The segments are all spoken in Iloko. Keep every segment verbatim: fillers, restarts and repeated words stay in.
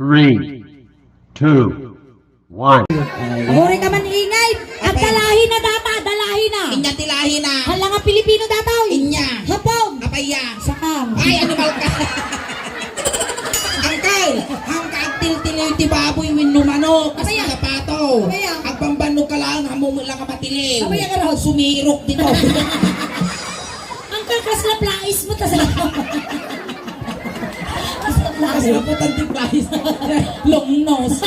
Three, two, one. Agurayka man ingay. Agdalahi na data, dalahi na. Inya ti lahi na. Hala nga Pilipino data, oy. Inya. Hapon. Apay ya? Sakang. Ay, animal ka. Angkel, hangka agtiltiliw ti baboy wenno manok, kas Apay ya? Nagapato. Apay ya? Agbambannog ka lang, hamu lang nga matiliw. Apay ya, garot? Sumirok dito. Angkel, kas laplais mo, tas Mas Kasi naputan ti price. Long nose.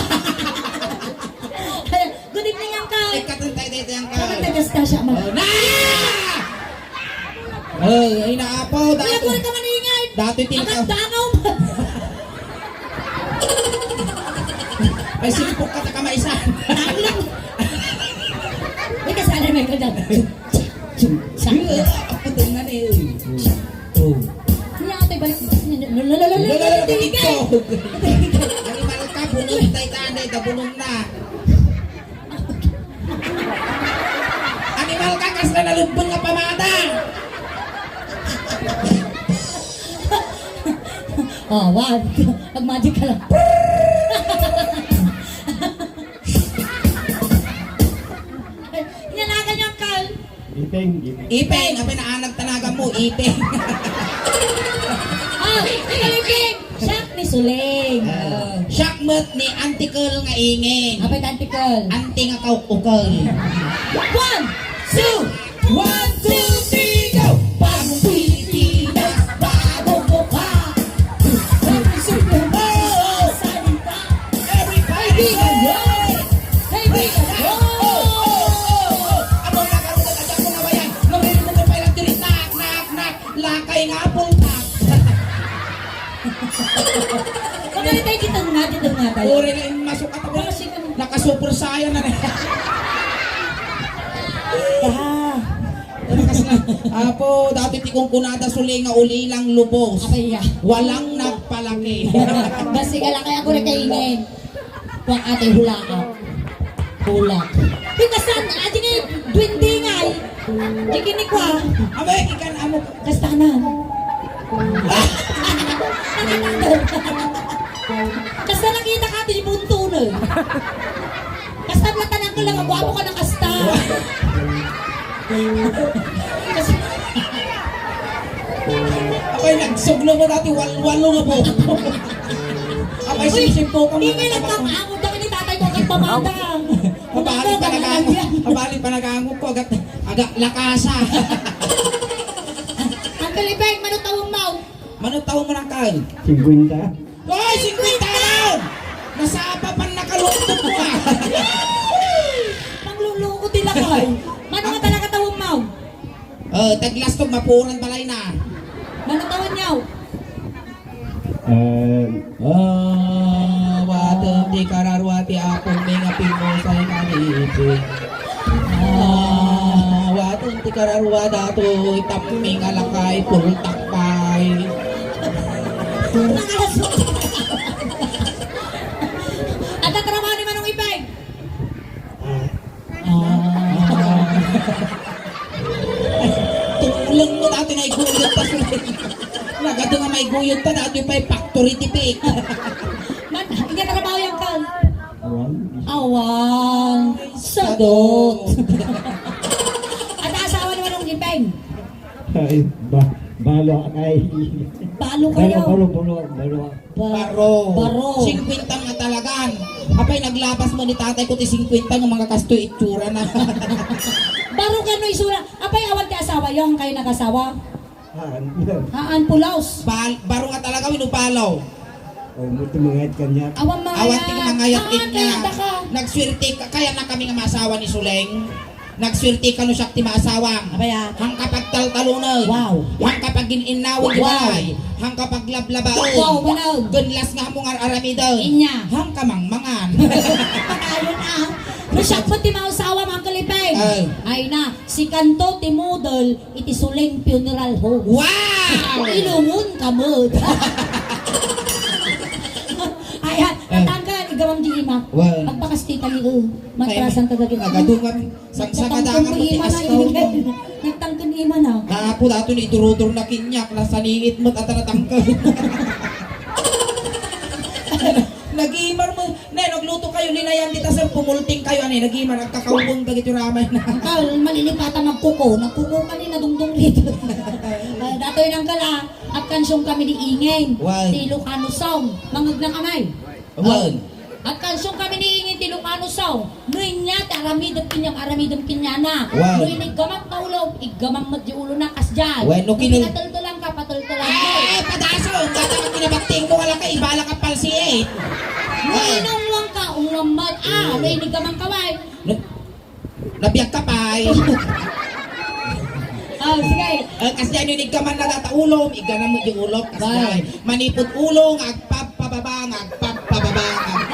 Good evening, Uncle. Ay, katantay dito, Uncle. Bakit tagas ka siya, ma? Oh, na! Oh, ay, naapaw, Kuya, dati. Kuya, ka maningay. Dati, tinta. Agad dangaw. Ay, sipok ka, taka maisan. Ay, lang. Ay, kasali may kanya. Sa- Ay, apatay nga na eh. Oh. Nya, ate, balik. Lala, lala, lala, lala, tigil. Animal ka, bunong tayo ka, ande, da bunong na. Animal ka, kas na nalugpon nga pamada. Oh, one. Mag-magic ka lang. Nya, nagan yung kal. Ipeng, ipeng. Ipeng, apay na anak tanagan mo, ipeng. Ah, ikaw, ipeng. Siak ni Suling. Ah, siak met ni Antikel nga ingin. Apay ta Antikel? Anti nga kaukukel. One, two, one, two, three, go! Pagpipilitan, bagong mukha. Every single day, salita. Every Kaibigan, yo! Kaibigan, yo! Oh, oh, oh, oh! Amo na karon, nagkadya ko na ba yan? Nung rin mo pa ilang diri, knock, knock, knock. Lakay nga, pultak. Pagkali tayo, dito nga, dito nga tayo. Uri na yung masukat ako. Kasi kung Naka-super saiyan na. Ah. Kas na, apo, dati ti kunkunada Suling nga ulilang lubos. Apay ya? Walang nagpalaki. Basta ka lang kaya ko nakaingin. Kuwan ate, hulaak. Hulak. Di ka saan? Adi nga, duwende nga eh. Di kini kwa. Abay, ikan amo. Kastanan. Kasta nakita ka, di bunto na. Kasta natanan ko lang, agwapo ka na kasta. Kas-, Abay, nagsugno mo dati, wal-, walo nga boto. Abay, Uy, sisimpo ka di mo. Nga nagtang-amo, dami ni tatay ko, agpamada. Mabalik pa nag-ango. Mabalik pa nag-ango ko, agat, aga, lakasa. Uncle Ibeng, mano taon mo? Mano taon mo nang kal? Singkwenta. Oy, singkwenta na! Nasapa pan nakalungkot mo, ah. Pangluluko ti lakay. Mano nga talaga taon mo? Oh, taglastog, mapuran balay na. Mano taon niyo? Eh, ah, waten ti kararua ti Apong mi nga pimmusay nga ni Iping. Ah, waten ti kararua datoy tammi nga lakay, pultak pay. Adda trabaho ni Manong Ipeng? Ah. Ah. Tulong mo dati, naiguyod pa sila. Nagadu nga maiguyod pa, dati pa'y factory ti pig. Man, hindi trabaho yan, Kal. Awan. Awan. Sadot. Adda asawa ni Manong Ipeng? Ay, ba-, balo, ay. Balo kayo? Balo, balo, balo, balo. Ba-, Baro. Baro. Singkwenta nga talagan. Apay, naglabas mo ni tatay ko ti singkwenta nga mga kastoy itsura na. Baro kano isura. Apay, awan ti asawa yo, han kayo nagasawa? Haan. Haan, pulaos. Bal-, baro nga talaga, wenno balaw? O, mo ti mangayat kaniak. Awan mangayat. Awan ti mangayat kaniak. Haan, kaya ka. Nagswerte ka, kaya na kami nga maasawa ni Suleng. Nagswerte kano siak ti maasawam. Apay a? Hangka pagtaltaluneg. Wow. Hangka pagin-innawen ti Wow. balay. Hangka paglablabaen. Wow, manaw. Ken las nga ammo nga ar-aramiden. Inya. Hangka mangmangan. Patayon a. No siak met ti maasawam, Uncle Ipeng. Ay. Ay na, sikanto ti model iti Suleng Funeral Home. Wow! Ilungon ka met. Ayan, Eh. Tatangka, igawam di ima. Wow. Pagpakastita ni, eh, matrasan ka gagawin. Agadu kami. Sangsagada nga Nagtangkon mo ti ima na, astaw mo. Nagtangkon ima na. Naapo dato ni idurudur na kaniak, nasaniit mo, at natangkon. Nagimar mo, ne, nagluto kayo, linayan dita, sir, pumulting kayo, ani, nagimar, nagkakaubong dagiti ramay na. Uncle, malilipatan, nagkuko, nagkuko ka ni nadungdung dito. Ah, datoy nang kala, at kansyong kami ni Ingin, Wan. Ti Ilocano song, mangagna kamay. Wan. At kansyong kami ni Ingin, ti Ilocano song, no inya, ti aramidem kenyam, aramidem kenyana. Wan. No iniggamak ta ulo, iggamam met di ulo na, kasdiay. Wan, no kinu- Pinateltelan ka, pateltelan mo. Eh, padaso, ang gata ka kinabating ko, wala ka, ibala ka palsiate. No inungwang ka, ungwam met, ah, no iniggaman ka, wai. No, nabiag ka, pay. Oh, sige. Eh, kasdiay, no iniggaman na data ulo, igganam mo di ulo, kasdiay. Wan. Manipod ulo, nga agpabpababa, nga agpabpababa, nga agpab-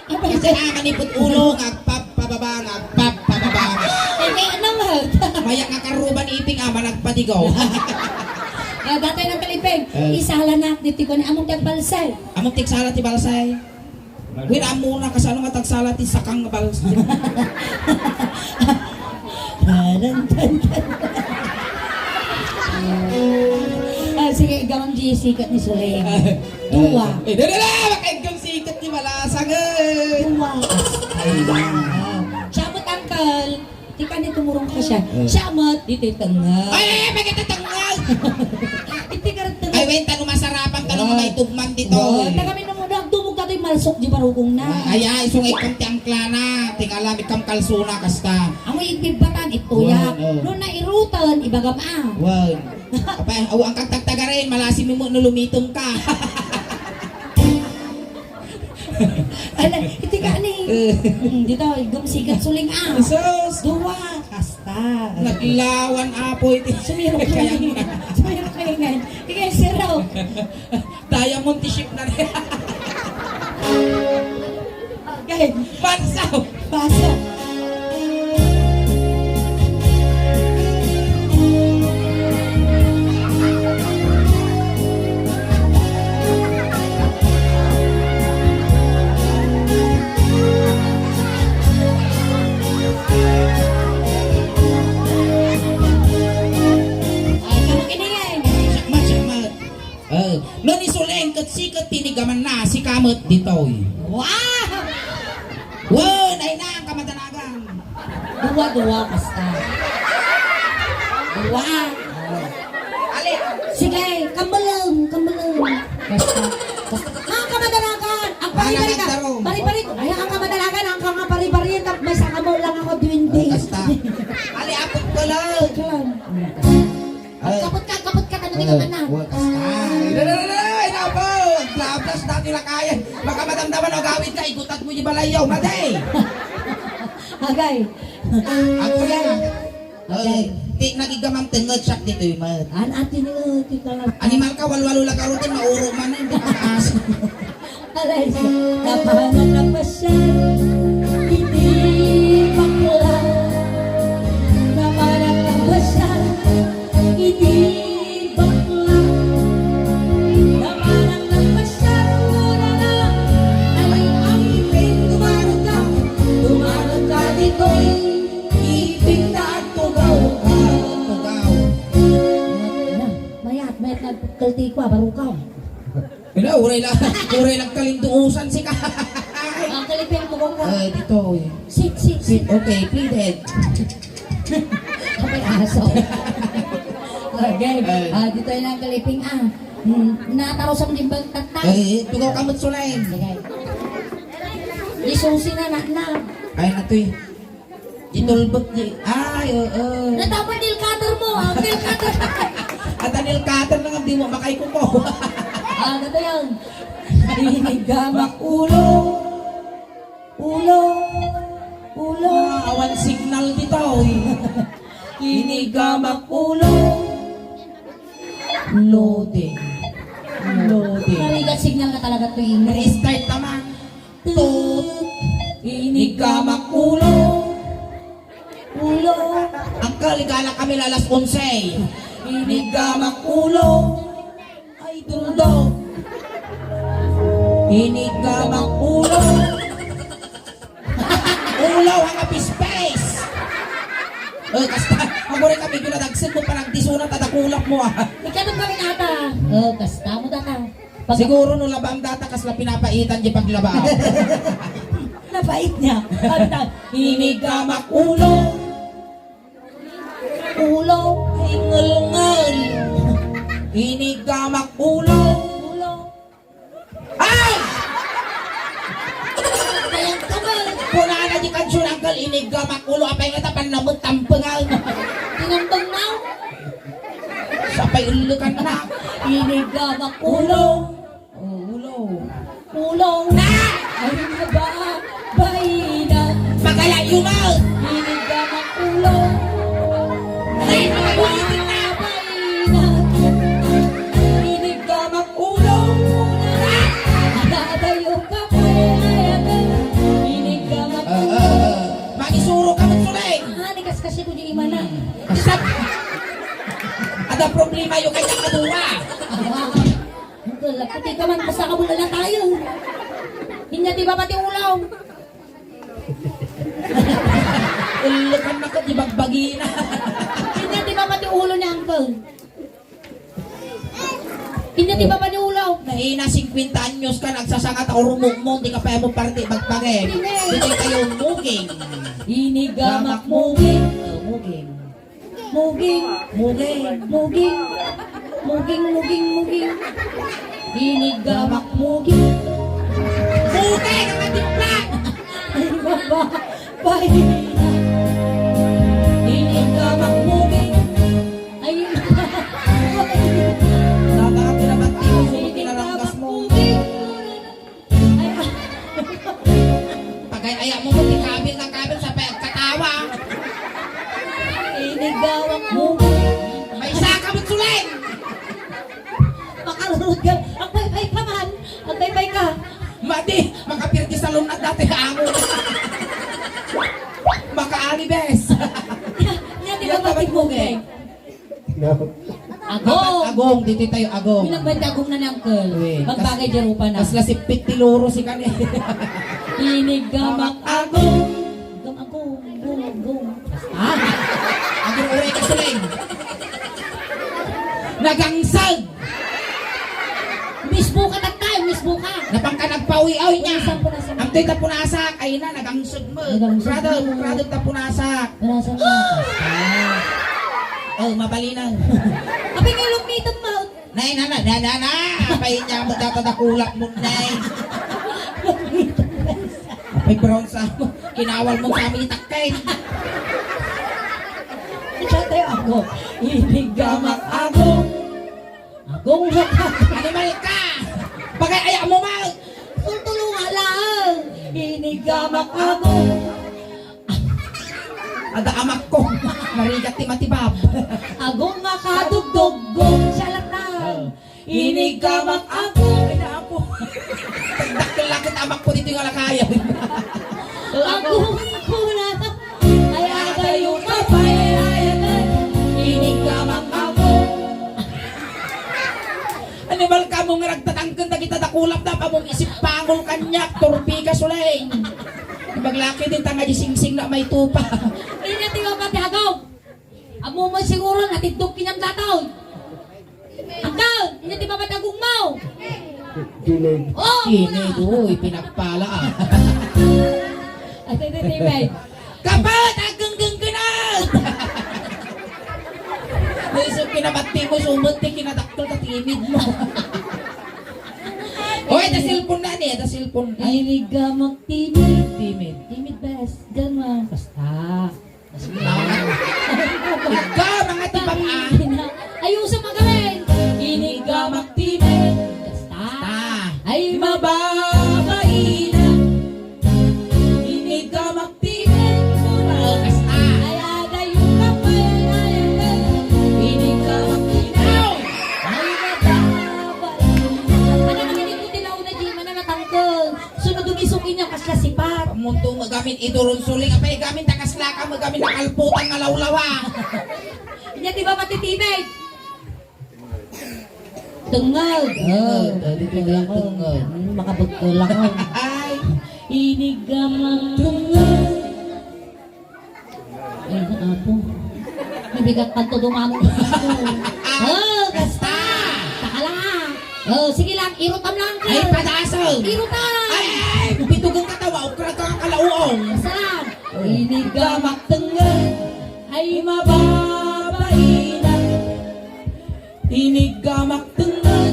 Abay, Kasi, ah, manipod ulo, nga agpabpababa, nga agpabpababa, nga. Eh, kaya naman. Mayak nga karuban iping, ah, managpadigaw. Ah, datoy nang kaliping. Eh. Isala na, diti ko ni among tagbalsay. Among tigsala ti balsay. Win, amo na, kasano nga tagsala ti sakang nga balsay? Tanan, tan, tan. Ah, sige, igam di sikat ni Suleng. Dua. Eh, dali, dali, makaigam sikat ni Malasang, eh. Dua. Ay, wow. Siya met, uncle. Ti kani tumurong ka siya. Eh. Siya met, ditoy tengngel. Ay, ay, ay, may kita tengngel. Iti karag tengngel. Ay, wen, tano masarapan, tano Ah. may tugman dito, Oh, eh. Taga Minumuno, agdumog ka to'y malsok di barukong na. Ah, ay, ay, sungay kam ti angklana. Ti kala, mi kam kalsona, kasta. Amo igbibbatan, ituyak. Wen, oh. No nairuten, ibagam, ah. Wen. Apay, aw, ang kagtagtagarin, malasi mo mo no lumitom ka. Ala, iti ka ni. Eh. Hmm, dito, igam sikat Suleng, ah. Sus. Dua, kasta. Naglawan, apo, iti. Sumirok Kaya na. Sumirok na yun. Ikaw, zero. Diamond ti ship na rin. Okay. Paso. Paso. Ay, kamu kini yan. Sakmat, sakmat. Eh, no ni Suleng ket sikat ti inigamanna, sika met ditoy. Wow! Wen, ay na ang kamadanagan. Dua, dua, kasta. Dua. Ali. Sige, kambalem, kambalem. Kasta. Kasta. Ang kamadanagan, ang pari-pari ka. Anak, ang taro. Pari-pari. Ay, ang kamadanagan, ang kanga pari-pari, tap-, may sakamo lang ako, twenty. Oh, kasta. Ali, apot ko lang. Ito lang. Ay. Kapot ka, kapot ka, tano di ka Ay, mana. Wa, kasta. Ay, na, na, na, na, ay, nabo! Blablas dati lakayan. Baka madamdaman o gawid ka, igutat mo yung balayaw. Madi! Agay. Ako na. Agay. Ay, ti, nagigamam tenged siya dito yung man. An, ati ni, ti, ka lang. Animal ka, walwalo lang ka rutin, mauro man, hindi ka taas. Aray, napanak a pasyal, iti bakla. Napanak a pasyal, iti bakla. Napanak a pasyal, mura na. Ay, ang ipin, tumarog ka. Tumarog ka ditoy. Ipin, tugaw ka. Tugaw. Na, mayat, mayat nagpagkalti ko, ah, barukaw. Hello, uray lang, uray lang kalinduusan si ka. Ang kalipin mo ka. Eh, dito, eh. Sit, sit, Sit, sit. Okay, pleaded. Kapag aso. Okay. Eh. Ah, dito yung ang kalipin, ah. Hmm, natarusan din bang tatak? Eh, tugaw ka mo't sulayin. Sige. Di susi na, na, na. Ay, natoy. Itulbek di. Ay, oo. Natapon nail cutter mo, ah, nail cutter. At ang nail cutter na nga, di mo makaikuko. Ah, gato yan. Inigamak ulo. Ulo. Ulo. Ah, awan signal dito, eh. Inigamak ulo. Loading. Loading. Narigat signal na talaga to, eh. Restart naman. Tut. Inigamak ulo. Ulo. Uncle, igala kami la alas onse. Inigamak ulo. Ay, duldo. Inigamak ulo. Ulo, ang apispes. Eh, kasta, ako rin kami, pinadagsik mo, parang disuna, tatakulak mo, ah. Ikaw nang kami nata. Oh, kasta mo, tata. Pag- Siguro no labam data, kasla pinapaitan di paglaba. Napait niya. Sabi ta, "Iniggamak ulo." Ulo. Ay, ngulngul. Iniggamak ulo. Ulo. Ay! Kaya ka ba? Kunana di kansion, Uncle, "Iniggamak ulo." Apay nga ta, panamot tampengan. Tinampeng na. Sapay ulukan na. Iniggamak ulo. Oh, ulo. Ulo. Na! Ay, na ba? Baina. Pagalayo mo! Iniggamak ulo. Ay, pagalayo mo na! Baina. Iniggamak ulo. Adadayo ka pa, ay, ay, ay. Iniggamak ulo. Ah, ah, ah. Magisuro ka man, Suleng. Ah, ni kaskasi ko di imana. Sab-, ada problema yung kanya kadua. Ah. Uncle, puti ka man, basta kabulala tayo. Inya ti baba ti ulo. Ulukan na ka, di bagbagina. Inya ti baba ti ulo ni Uncle. Inya ti baba ti ulo. Naina, singkwenta anyos ka, nagsasanga ta urmok mo, di ka pa mo parte bagbagin. Hindi. Hindi kayo muging. Iniggamak muging. Oh, muging. Muging. Muging. Muging. Muging, muging, muging. Iniggamak muging. Muging ang timpla! Ay, baba. Bye. Iniggamak muging. Ay, baba. Tama ka, pinabati mo, sumuti na lang gas mo. Iniggamak muging. Ay, ah. Pagay-aya mo, ti kabil nga kabil, sa pagkatawa. Iniggamak mo. May saka mo, Suleng! Makarurot ka. Agpaypay ka man. Agpaypay ka. Mati, makapirti sa lunat dati amo. Makaali, bes. Yan, di ba, Yan, mati mo, Mugeng? Agong! Agong, dito tayo, agong. Pinagmandagong na ni Uncle. Uy, Magbagay kas-, di rupa na. Kasla sipit ti luro si kani. Iniggamak agong. Agong, agong, agong, agong. Ah? Agong uray ka, Suleng. Nagangsag. Mismo ka, tatay, mismo ka. Napang ka nagpawi-awi niya. Punasan, punasan. Amtoy ta punasak. Ay na, nagangsag mo. Nagangsag Brother, mo. Brother ta punasak. Punasan mo. Ah. Oh, mabalinaw. Apay nga lumitan mo. Nay, na, na, na, na, na. Apay niya mo, data da kulak mo, nay. Apay brown sa mo. Kinawal mo sa amin itakay. Tatay ako. Iniggamak agong. Agong na ka. Animal ka. Bagay, aya mo, ma. Sultulungan lang. Iniggamak agong. Ada amak ko. Narigat ti matibab. Agong nga kadugduggo. Siya lang na. Oh. Iniggamak ako. Ay, naapo. Dakkel lakit amak ko dito nga lakayan. Agong ko na. Ay, adayo ka pa, ay, ay, ay. Iniggamak ako. Animal ka mo nga nagtatangken dagita dakulap da, pamong isip pangol kaniak, turpi ka, Suleng. Maglaki din tanga di singsing na may tupa. Inya ti mapatihagaw. Amo mo siguro, natiddok kanyam dataw. Angkaw, inya ti mapatihagaw mo. Dilig. Oh, muna. Dilig, uy, pinagpala, ah. Ay, ti, ti, ti, may. Kapat! Aggenggenggenag! Isu kinabatti mo, sumot ti kinadakkel ta timid mo. Oy, ta cellphone na ni, ta cellphone. Ay, iniggamak timid. Timid. Timid bes. Gama. Basta. Basta. Ikaw, mga tipang, ah. Ay, usa magaling. Iniggamak timid. Basta. Basta. Ay, mababaina. Iniggamak timid. Ay, adayo ka pa, ay, ay, ay. Iniggamak timid. Ay, mababaina. Ano naman yung kutilaw na di, mana natangkol? Sunod dumisok inya, kasla sipat. Munto, magamit iduron suling. Apay, gamit na kasla ka, magamit na kalputang nga lawlawa. Inya, di ba, matitibig? Tengngeg. Oh, dati ko lang tengngeg. Hmm, makabagkol ako. Ay. Iniggamak tengngeg. Ay, apo. Mabigat pa to dumamo. Oh, basta. Takala. Oh, sige lang, irutam lang, Ay, Uncle. Padasol. Irutam. Ay, ay, ay, bitugeng katawa, ukra ka kalauong. Saan? Iniggamak tengngeg, ay mababainak. Iniggamak tengngeg,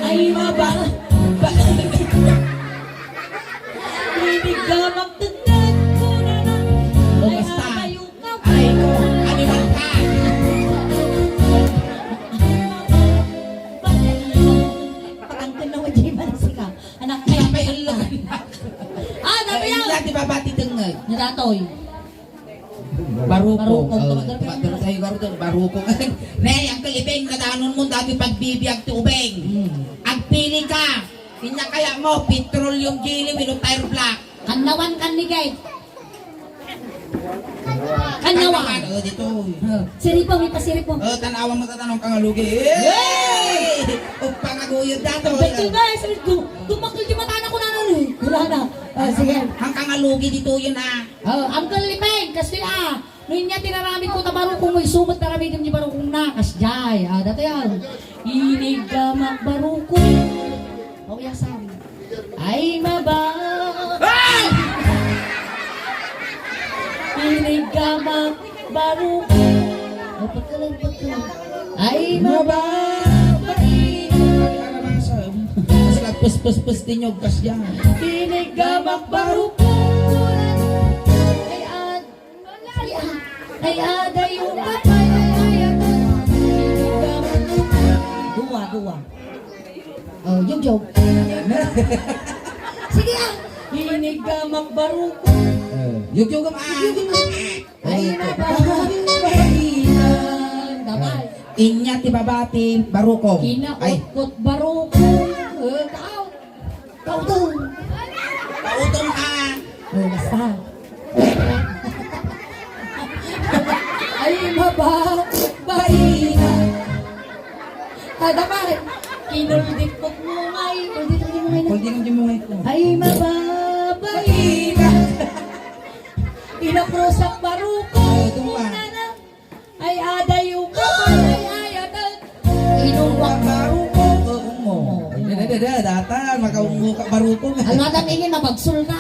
ay maba-, ba-, iniggamak tengngeg, kunana, Oh, ay basta. Abayo ka. Ay, ko, animal ka. Patangken na, wajay man sika. Anak, ay, may ulo. Ah, Ay, dati yan. Dati babati tengngeg. Nadatoy. Barukong. Barukong, Oh, tumagal ka. Tumagal kayo, Gardo. Barukong. Ne, Uncle Ipeng, nadanon mo dati pagbibiag ti ubeng. Hmm. Agpili ka. Inya kaya mo, petroleum jelly, wenno tire black. Kannawan, kanigay. Kannawan. Kannawan, oh, dito. Oh, siripong, ipasiripong. Oh, tanawan mo, tatanong ka nga lugi. Yay! Upang aguyod dato. Betul ba? Sir, du-, dumakil di mata na ko na nun eh. Wala na. Ah, sige. Ang kangalugi dito yun, ah. Oh, Uncle Lipeng, kasi, ah, no inya tinaramid ko ta barukong mo, isubot taramidem di barukong na, kasjay. Ah, dati yan. Iniggamak barukong. Oh, yasan. Ay, maba. Ah! Iniggamak barukong. Oh, pagkalan, pagkalan. Ay, maba. Mas nagpuspuspuspus din yung kasjay. Iniggamak barukong. Ay, ad-, ay, ad-, ay, adayo ka pa, ay, ay, ay, ay. Dua, dua. Oh, yugyog. Sige, ah. Iniggamak barukong. Eh, yugyog ang, ah. Yugyog ang, ah. Ay, mababa. Dapat. Inya ti babati, barukong. Ay. Kinautkot barukong. Eh, tao. Kautong. Kautong, ah. Oh, basta. Ay, maba, baina. Ah, dapat. Kinuldit ko mo ngay. Kuldit ko mo ngay na. Kuldit ko mo ngay ko. Ay, maba, baina. Inaprusak barukong. Oh, ito pa. Nana. Ay, adayo ka, ay, ay, aday. Inungwak barukong, oo, ungo. Ay, da, da, da, da, data, makaungo ka barukong. Almadam ingin, mabagsol ka.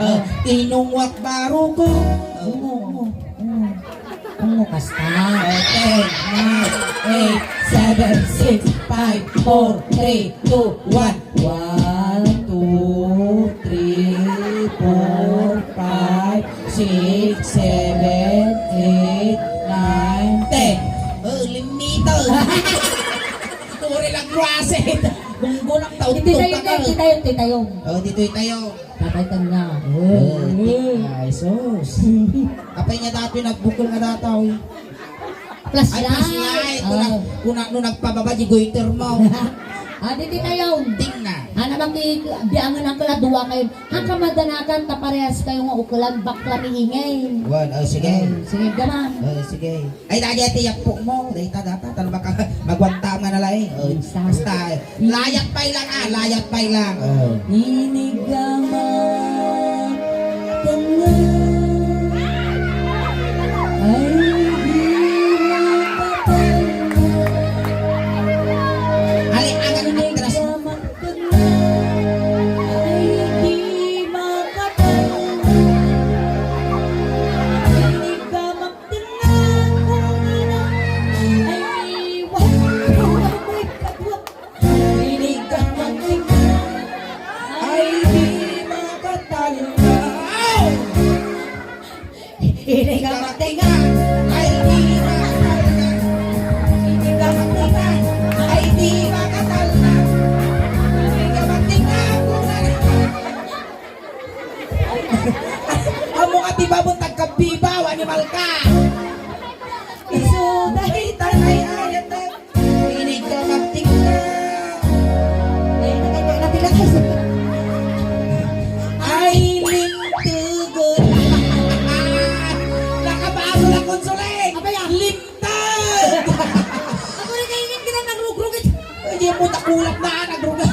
Oh, inungwak barukong. Ungo, ungo, ungo. Ungo, kasta. Oh, ten, nine, eight, seven, six, five, four, three, two, one. One, two, three, four, five, six, seven, eight, nine, ten. Oh, limito. Puro lang klase. Gunggunang taon Iti tayo, iti tayo, iti tayo. Oh, dito tayo. Tatay tanda. Oh, tika, Jesus. Apay nga dati nagbukol nga dataw. Ay, flashlight. Flashlight. Kuna, Ah. kuna, no nagpababa, di goiter mo. Ah, di, di tayo. Tingnan. Ana, maki-, di angan ang kala, dua kayo. Ang kamadanakan, ta parehas kayo nga ukulan, bakla ni ingay. Wan, oh, sige. Oh, sige, gaman. Oh, sige. Ay, dagi, ati, yapo mo. Dahil ta, data, tan baka magwanta nga na laing. Oh, Basta. basta. Layat pay lang, ah, layat pay lang. Oh. Inigama tengngeg. Ay, di makatengngeg. Ali, agad ang atras. Inigama tengngeg. Ay, di makatengngeg. Inigama tengngeg. Ay, wa-, wa-, wa-, Inig ka magtinga, ay di makatalna. Inig ka magtinga, ay di makatalna. Inig ka magtinga, ay di makatalna. Inig ka magtinga, kung ano. Amo nga ti babon tagkabibaw, animal ka. Isu, dahil tanay ayat. Inig ka magtingka. Ay, nakakita na tila kasi. Ay, limtugon. Nakabasol ang konsuling. Apa yan? Limtug! Ako rin kayo yung kinang nagrugrugit. Ay, di mo takulap na, nagrugit.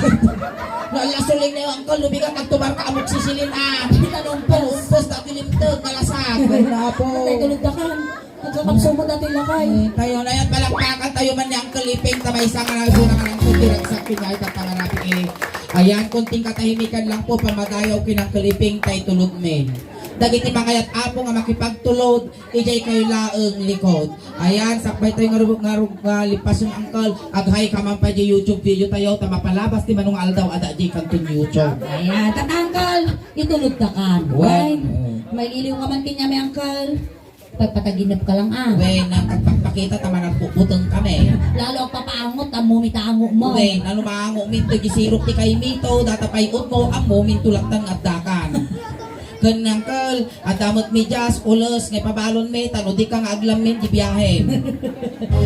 Nalasuling na yung angkol, lubigat, nagtubar ka, amok sisilin, ah. Talumpos. Talumpos, dati limtug, malasag. Ay, napo. Patay, tulog na ka. Nagkakapso mo dati lakay. Eh, tayo na yan, palakpakan tayo man ni Uncle Iping, ta maysa nga nagsulat nga nagsulat. Ragsak ti nga ay tatangarabi, eh. Ayan, konting katahimikan lang po, pamadayaw ken Uncle Iping tay tulodmin. Dagiti mangayat, Apo, nga makipagtulod, idiay kayo laeng likod. Ayan, sakbay tayo nga rubok nga rub-, nga lipason, Uncle. Aghay ka man pay di YouTube video tayo, ta mapalabas ti mano nga aldaw, adda di kanton YouTube. Ayan, tata, Uncle, itulod ta kan. Wen. Ay, mailiw ka man kanya, may Uncle. Pagpataginep ka lang, ah. Wen, nang pagpakita, ta managpuputeng kami. Lalo ang papaangot, ang mumitango mo. Wen, ano maango minto, gisirok ti kay mito, data pay utmo, ang muminto laktan nga addakan. Ken Uncle, adda met mi dias, ules, nga ipabalon mi, tano di ka nga aglamin di biyahem.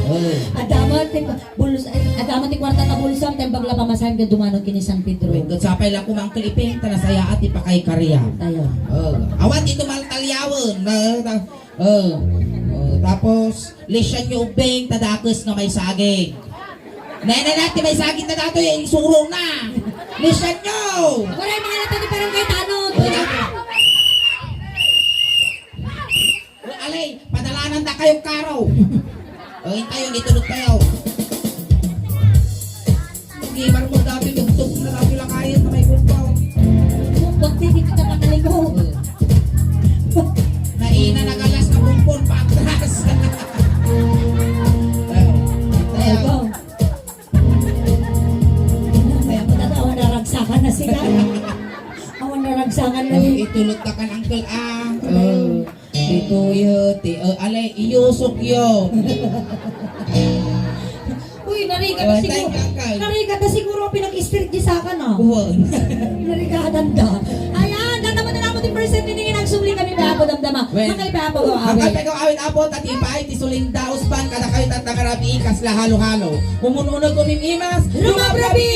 Oh. Adda met ti buls-, ay, adda met ti kuarta ta bulsam, tembag la pamasahem, ken dumano kini San Pedro. Ket sapay la koma Uncle Iping, ta nasayaat ti pakaykaria. Tayo. Oh. Awan ti tumaltalyawen, na, na, oh. Oh, tapos, lisianyo ubbing, ta dakes nga may saging. Nene, ti may saging na datoy, eh, insuro na. Lisianyo! Waray mga nata ni Barangay Tanod. Oh, tapos, oh, alay, padalanan da kayo karo. O, intayo, itulog kayo. Sige, parang mo dati, tugtog na dati lang kayo na may bumpaw. Huwag din kita mataliko. Naina nagalas na bumpon, patras. Tayo, tayo. Ito. Kaya pagkatawa, naragsakan na sila. Awan naragsakan na. Oh, itulog ta kan Uncle, ah. Oh. Ito yun, ti, oh, alay, iyusok yun. Uy, narigat na Oh, siguro. Thank you, Uncle. Narigat na siguro ang pinag-spirit di sa akin, ah. Uwan. Narigatan da. Ayan, dadaman na naman yung percent ni Nini, nagsubli kami, Papo, damdama. Well, Makay, Papo, go, ang awit. Kapag ikaw awit, Apo, tatipaay, ti suling daos pan, kada kayo tatangarabi, kasla halo-halo. Umun-unag umimimas, Rumabrabi!